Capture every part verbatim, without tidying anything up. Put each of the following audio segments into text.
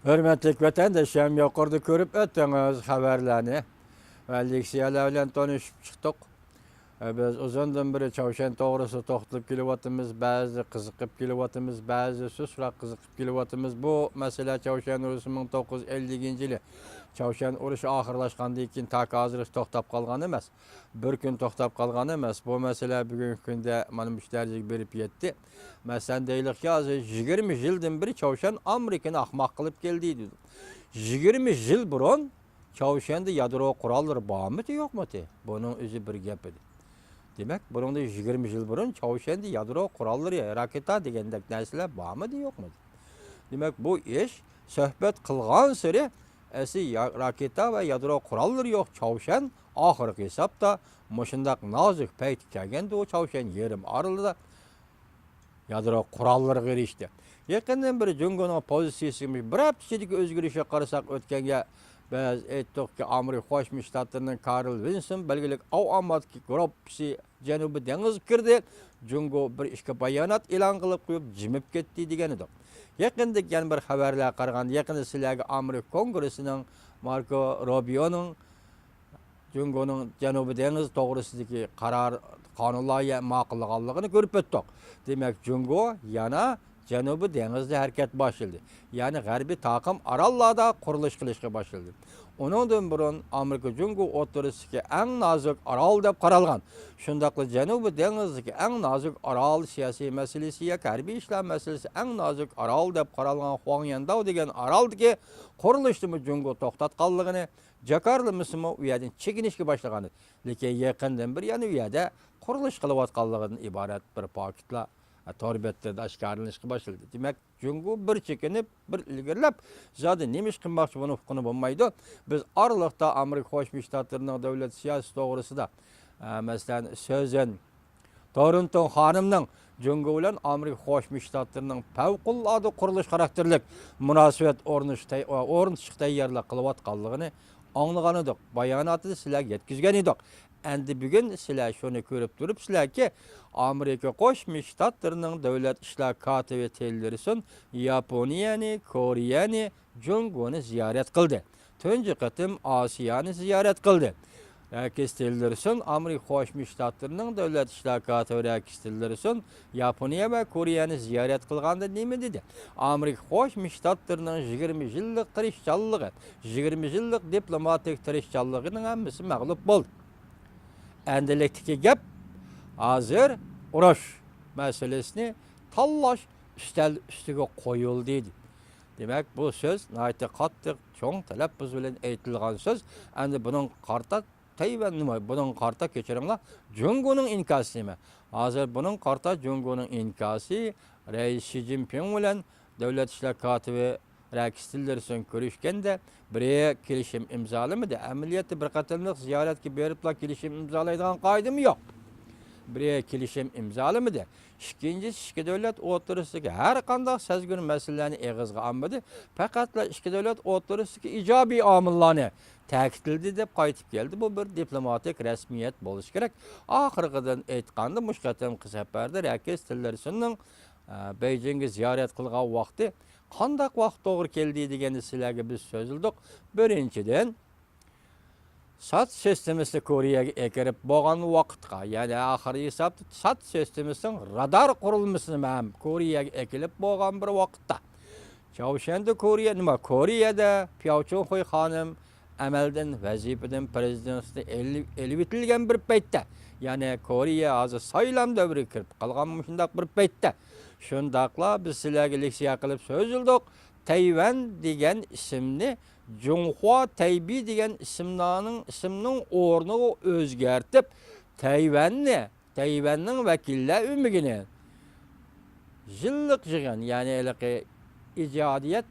ھۆرمەتلىك ۋەتەنداشلىرىم، يۇقىرىدا كۆرۈپ ئۆتتىڭىز خەۋەرلەرنى ۋە لېكسىيەلەر بىلەن تونۇشۇپ چىقتۇق. بىز ئۇزۇندىن بېرى چاۋشيەن توغرىسىدا توختىلىپ كېلىۋاتىمىز، بەزىدە قىزىقىپ كېلىۋاتىمىز، بەزىدە سۇسراق قىزىقىپ كېلىۋاتىمىز. بۇ مەسىلە چاۋشيەن ئۇرۇشى مىڭ توققۇز يۈز ئەللىكىنچى يىلى، چاۋشيەن ئۇرۇشى ئاخىرلاشقاندىن كېيىن تاكا ھازىرغىچە توختاپ قالغان ئەمەس. بىر كۈن توختاپ قالغان ئەمەس. بۇ مەسىلە بۈگۈنكى كۈندە مانا مۇشۇ دەرىجىگە بېرىپ يەتتى. مەسىلەن، دەيلىكى، ھازىر يىگىرمە يىلدىن بېرى چاۋشيەن ئامېرىكىنى ئاخماق قىلىپ كەلدى دېدى. يىگىرمە يىل بۇرۇن چاۋشيەندە يادرو قوراللىرى بارمىدى، يوقمىدى؟ بۇنىڭ ئۆزى بىر گەپ ئىدى. دېمەك، بۇنىڭدىن يىگىرمە يىل بۇرۇن چاۋشيەندە يادرو قوراللىرى، راكېتا دېگەندەك نەرسىلەر بارمىدى، يوقمىدى؟ دېمەك، بۇ ئىش سۆھبەت قىلغانسېرى ئەسلى يا-، راكېتا ۋە يادرو قوراللىرى يوق چاۋشيەن ئاخىرقى ھېسابتا مۇشۇنداق نازۇك پەيتكە كەلگەندە، ئۇ چاۋشيەن يېرىم ئارىلىدا يادرو قوراللىرىغا ئېرىشتى. يېقىندىن بېرى جۇڭگونىڭ پوزىتسىيىسى بىر ھەپتە ئىچىدىكى ئۆزگىرىشىگە قارىساق، ئۆتكەنگە بىز ئېيتتۇقكى، ئامېرىكا قوشما شتاتلىرىنىڭ كارل ۋىلسون بەلگىلىك ئاۋۇ ئامادىكى گۇرۇپپىسى جەنۇبىي دېڭىزغا كىردى. جۇڭگو بىر ئىككى بايانات ئېلان قىلىپ قويۇپ، جىمىپ كەتتى دېگەن ئىدۇق. يېقىندىكى يەنە بىر خەۋەرلەرگە قارىغاندا، يېقىندا سىلەرگە ئامېرىكا كونگرېسسىنىڭ ماركو روبىيونىڭ جۇڭگونىڭ جەنۇبىي دېڭىز توغرىسىدىكى قارار، قانۇن لايىھە ماقۇللىغانلىقىنى كۆرۈپ ئۆتتۇق. دېمەك، جۇڭگو يەنە جەنۇبىي دېڭىزدا ھەرىكەت باشلىدى. يەنى غەربىي تاقىم ئاراللاردا قۇرۇلۇش قىلىشقا باشلىدى. ئۇنىڭدىن بۇرۇن ئامېرىكا جۇڭگو ئوتتۇرىسىدىكى ئەڭ نازۇك ئارال دەپ قارالغان، شۇنداقلا جەنۇبىي دېڭىزدىكى ئەڭ نازۇك ئارال، سىياسىي مەسىلىسى ياكى ھەربىي ئىشلار مەسىلىسى ئەڭ نازۇك ئارال دەپ قارالغان خۇاڭيەنداۋ دېگەن ئارالدىكى قۇرۇلۇشنىمۇ جۇڭگو توختاتقانلىقىنى، جاكارلىمىسىمۇ ئۇ يەردىن چېكىنىشكە باشلىغان ئىدى. لېكىن يېقىندىن بېرى يەنە ئۇ يەردە قۇرۇلۇش قىلىۋاتقانلىقىدىن ئىبارەت بىر پاكىتلار، ئە، تور بەتلىرىدە ئاشكارىلىنىشقا باشلىدى. دېمەك، جۇڭگو بىر چېكىنىپ، بىر ئىلگىرىلەپ، زادى نېمە ئىش قىلماقچى، بۇنى ئۇققىلى بولمايدۇ. بىز ئارىلىقتا ئامېرىكا قوشما شتاتلىرىنىڭ دۆلەت سىياسىتى توغرىسىدا، ئە، مەسىلەن، سۆزەن تورنتون خانىمنىڭ جۇڭگو بىلەن ئامېرىكا قوشما شتاتلىرىنىڭ پەۋقۇلئاددە قۇرۇلۇش خاراكتېرلىك مۇناسىۋەت ئورنىتىش تەي-، ئورنىتىشقا تەييارلىق قىلىۋاتقانلىقىنى ئاڭلىغانىدۇق، باياناتىدا سىلەرگە يەتكۈزگەن ئىدۇق. ئەمدى بۈگۈن سىلەر شۇنى كۆرۈپ تۇرۇپسىلەركى، ئامېرىكا قوشما شتاتلىرىنىڭ دۆلەت ئىشلار كاتىپى تىللېرسون ياپونىيەنى، كورېيەنى، جۇڭگونى زىيارەت قىلدى. تۇنجى قېتىم ئاسىيانى زىيارەت قىلدى. رەكس تىللېرسون، ئامېرىكا قوشما شتاتلىرىنىڭ دۆلەت ئىشلار كاتىپى رەكس تىللېرسون ياپونىيە ۋە كورېيەنى زىيارەت قىلغاندا نېمە دېدى؟ ئامېرىكا قوشما شتاتلىرىنىڭ يىگىرمە يىللىق تىرىشچانلىقى، يىگىرمە يىللىق دىپلوماتىك تىرىشچانلىقىنىڭ ھەممىسى مەغلۇپ بولدى. ئەمدىلىكتىكى گەپ ھازىر ئۇرۇش مەسىلىسىنى تاللاش ئۈستەل ئۈستىگە قويۇلدى. دېمەك، بۇ سۆز ناھايىتى قاتتىق، چوڭ تەلەپپۇز بىلەن ئېيتىلغان سۆز. ئەمدى بۇنىڭغا قارىتا تەيۋەن نېمە؟ بۇنىڭغا قارىتا، كەچۈرۈڭلار، جۇڭگونىڭ ئىنكاسى نېمە؟ ھازىر بۇنىڭغا قارىتا جۇڭگونىڭ ئىنكاسى، رەئىس شى جىنپىڭ بىلەن دۆلەت ئىشلار كاتىپى رەكس تىللېرسون كۆرۈشكەندە بىرى كېلىشىم ئىمزالىمىدى. ئەمەلىيەتتە بىر قېتىملىق زىيارەتكە بېرىپلا كېلىشىم ئىمزالايدىغان قائىدىمۇ يوق. بىرى كېلىشىم ئىمزالىمىدى. ئىككىنچىسى، ئىككى دۆلەت ئوتتۇرىسىدىكى ھەر قانداق سەزگۈر مەسىلىلەرنى ئېغىزغا ئالمىدى. پەقەتلا ئىككى دۆلەت ئوتتۇرىسىدىكى ئىجابىي ئامىللارنى تەكىتلىدى دەپ قايتىپ كەلدى. بۇ بىر دىپلوماتىك رەسمىيەت بولۇشى كېرەك. ئاخىرقىدىن ئېيتقاندا، مۇشۇ قېتىمقى سەپەردە رەكس تىللېرسوننىڭ، ئە، بېيجىڭغا زىيارەت قىلغان ۋاقتى قانداق ۋاقىت توغرا كەلدى دېگەننى سىلەرگە بىز سۆزلىدۇق. بىرىنچىدىن، سات سىستېمىسىنى كورېيەگە ئەكىرىپ بولغان ۋاقىتقا، يەنى ئاخىرى ھېسابتا سات سىستېمىسىنىڭ رادار قۇرۇلمىسىنى ھەم كورېيەگە ئەكىلىپ بولغان بىر ۋاقىتتا، چاۋشيەندە كورېيە، نېمە، كورېيەدە پياۋ چۇنخۇي خانىم ئەمەلدىن، ۋەزىپىدىن، پىرېزىدېنتلىقتىن ئېلىۋېتىلگەن بىر پەيتتە، يەنى كورېيە ھازىر سايلام دەۋرىگە كىرىپ قالغان مۇشۇنداق بىر پەيتتە، شۇنداقلا بىز سىلەرگە لېكسىيە قىلىپ سۆزلىدۇق، تەيۋەن دېگەن ئىسىمنى جۇڭخۇا تەيبى دېگەن ئىسىملارنىڭ، ئىسىمنىڭ ئورنىغا ئۆزگەرتىپ، تەيۋەننى، تەيۋەننىڭ ۋەكىللەر ئۆمىكىنى يىللىق يىغىن، يەنى ھېلىقى ئىجادىيەت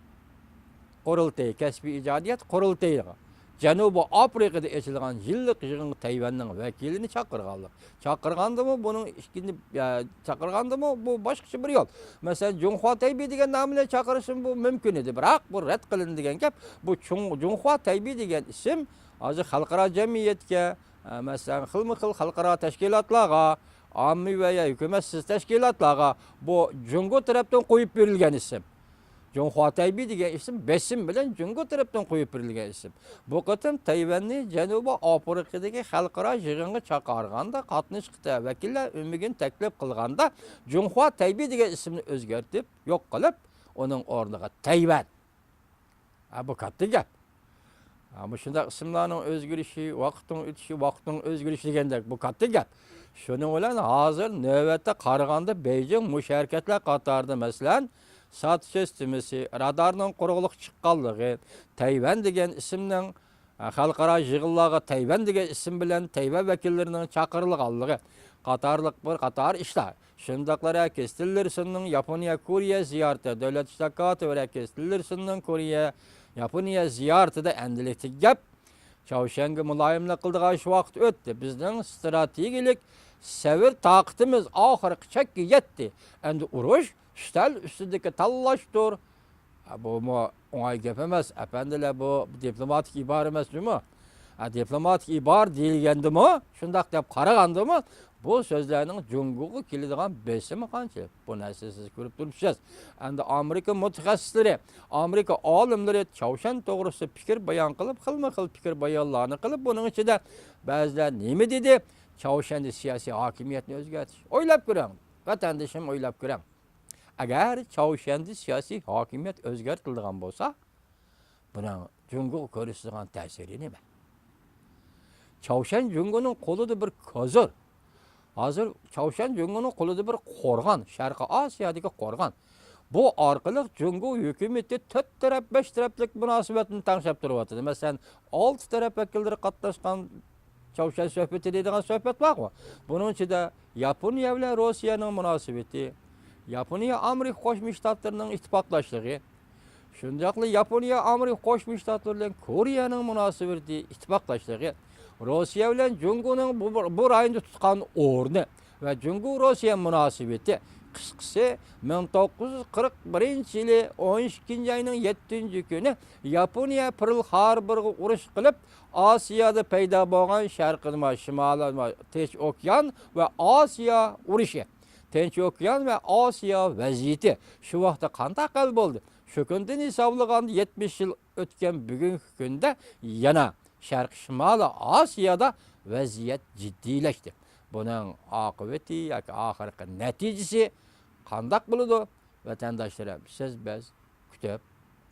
قۇرۇلتىيى، كەسپىي ئىجادىيەت قۇرۇلتىيىغا، جەنۇبىي ئافرىقىدا ئېچىلغان يىللىق يىغىنغا تەيۋەننىڭ ۋەكىلىنى چاقىرغانلىق. چاقىرغاندىمۇ بۇنىڭ ئىككىنچى، ئە، چاقىرغاندىمۇ بۇ باشقىچە بىر يول. مەسىلەن، جۇڭخۇا تەيبى دېگەن نام بىلەن چاقىرسىمۇ بۇ مۇمكىن ئىدى، بىراق بۇ رەت قىلىندى دېگەن گەپ. بۇ چۇڭ-، جۇڭخۇا تەيبى دېگەن ئىسىم ھازىر خەلقئارا جەمئىيەتكە، ئە، مەسىلەن، خىلمۇ خىل خەلقئارا تەشكىلاتلارغا، ئاممىۋى ۋە يا ھۆكۈمەتسىز تەشكىلاتلارغا بۇ جۇڭگو تەرەپتىن قويۇپ بېرىلگەن ئىسىم. جۇڭخۇا تەيبېي دېگەن ئىسىم بېسىم بىلەن جۇڭگو تەرەپتىن قويۇپ بېرىلگەن ئىسىم. بۇ قېتىم تەيۋەننى جەنۇبىي ئافرىقىدىكى خەلقئارا يىغىنغا چاقىرغاندا قاتنىشقا ۋەكىللەر ئۆمىگىن تەكلىپ قىلغاندا، جۇڭخۇا تەيبېي دېگەن ئىسىمنى ئۆزگەرتىپ يوق قىلىپ، ئۇنىڭ ئورنىغا تەيۋەن. ھە، بۇ كاتتا گەپ. ھە، مۇشۇنداق ئىسىملارنىڭ ئۆزگىرىشى، ۋاقىتنىڭ ئۆتۈشى، ۋاقىتنىڭ ئۆزگىرىشى دېگەندەك، بۇ كاتتا گەپ. شۇنىڭ بىلەن ھازىر نۆۋەتتە قارىغاندا، بېيجىڭ مۇشۇ ھەرىكەتلەر قاتارىدا، مەسىلەن، سات سىستېمىسى، رادارنىڭ قۇرۇقلۇققا چىققانلىقى، تەيۋەن دېگەن ئىسىمنىڭ، ھە، خەلقئارا يىغىنلارغا تەيۋەن دېگەن ئىسىم بىلەن تەيۋەن ۋەكىللىرىنىڭ چاقىرىلغانلىقى قاتارلىق بىر قاتار ئىشلار. شۇنداقلا رەكىس تىللېرسوننىڭ ياپونىيە، كورېيە زىيارىتى، دۆلەت ئىشتىھاكاتى ۋە رەكىس تىللېرسوننىڭ كورېيە، ياپونىيە زىيارىتىدا ئەندىلىكتىكى گەپ، چاۋشيەنگە مۇلايىملىق قىلىدىغان شۇ ۋاقىت ئۆتتى. بىزنىڭ ستراتېگىيەلىك سەۋر تاقىتىمىز ئاخىرقى چەككە يەتتى. ئەمدى ئۇرۇش ئۈستەل ئۈستىدىكى تاللاشتۇر. ھە، بۇمۇ ئوڭاي گەپ ئەمەس، ئەپەندىلەر، بۇ دىپلوماتىك ئىبارە ئەمەس جۇمۇ. ھە، دىپلوماتىك ئىبارە دېيىلگەندىمۇ، شۇنداق دەپ قارىغاندىمۇ، بۇ سۆزلەرنىڭ جۇڭگوغا كېلىدىغان بېسىمى قانچىلىك؟ بۇ نەرسىنى سىز كۆرۈپ تۇرۇپسىز. ئەمدى ئامېرىكا مۇتەخەسسىسلىرى، ئامېرىكا ئالىملىرى چاۋشيەن توغرىسىدا پىكىر بايان قىلىپ، خىلمۇ خىل پىكىر بايانلارنى قىلىپ، بۇنىڭ ئىچىدە بەزىلەر نېمە دېدى؟ چاۋشيەندە سىياسىي ھاكىمىيەتنى ئۆزگەرتىش. ئويلاپ كۆرۈڭ، ۋەتەندىشىم، ئويلاپ كۆرۈڭ. ئەگەر چاۋشيەندە سىياسىي ھاكىمىيەت ئۆزگەرتىلىدىغان بولسا، بۇنىڭ جۇڭگوغا كۆرسىتىدىغان تەسىرى نېمە؟ چاۋشيەن جۇڭگونىڭ قولىدا بىر كوزىر. ھازىر چاۋشيەن جۇڭگونىڭ قولىدا بىر قورغان، شەرقىي ئاسىيادىكى قورغان. بۇ ئارقىلىق جۇڭگو ھۆكۈمىتى تۆت تەرەپ، بەش تەرەپلىك مۇناسىۋەتنى تەڭشەپ تۇرۇۋاتىدۇ. مەسىلەن، ئالتە تەرەپ ۋەكىللىرى قاتناشقان چاۋشيەن سۆھبىتى دەيدىغان سۆھبەت بارغۇ. بۇنىڭ ئىچىدە ياپونىيە بىلەن روسىيەنىڭ مۇناسىۋىتى، ياپونىيە ئامېرىكا قوشما شتاتلىرىنىڭ ئىتتىپاقداشلىقى، شۇنداقلا ياپونىيە ئامېرىكا قوشما شتاتلىرى بىلەن كورېيەنىڭ مۇناسىۋىتى، ئىتتىپاقداشلىقى، روسىيە بىلەن جۇڭگونىڭ بۇ، بۇ رايوندا تۇتقان ئورنى ۋە جۇڭگو روسىيە مۇناسىۋىتى، قىسقىسى، مىڭ توققۇز يۈز قىرىق بىرىنچى يىلى ئون ئىككىنچى ئاينىڭ يەتتىنچى كۈنى ياپونىيە پېرل خاربورغا ئۇرۇش قىلىپ، ئاسىيادا پەيدا بولغان شەرقىي شىمالىي تىنچ ئوكيان ۋە ئاسىيا ئۇرۇشى، تىنچ ئوكيان ۋە ئاسىيا ۋەزىيىتى شۇ ۋاقىتتا قانداق ھەل بولدى؟ شۇ كۈندىن ھېسابلىغاندا يەتمىش يىل ئۆتكەن بۈگۈنكى كۈندە يەنە شەرقىي شىمالىي ئاسىيادا ۋەزىيەت جىددىيلەشتى. بۇنىڭ ئاقىۋىتى ياكى ئاخىرقى نەتىجىسى قانداق بولىدۇ؟ ۋەتەنداشلىرىم، سىز بىز كۈتۈپ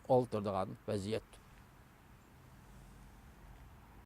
ئولتۇرىدىغان ۋەزىيەتتۇر.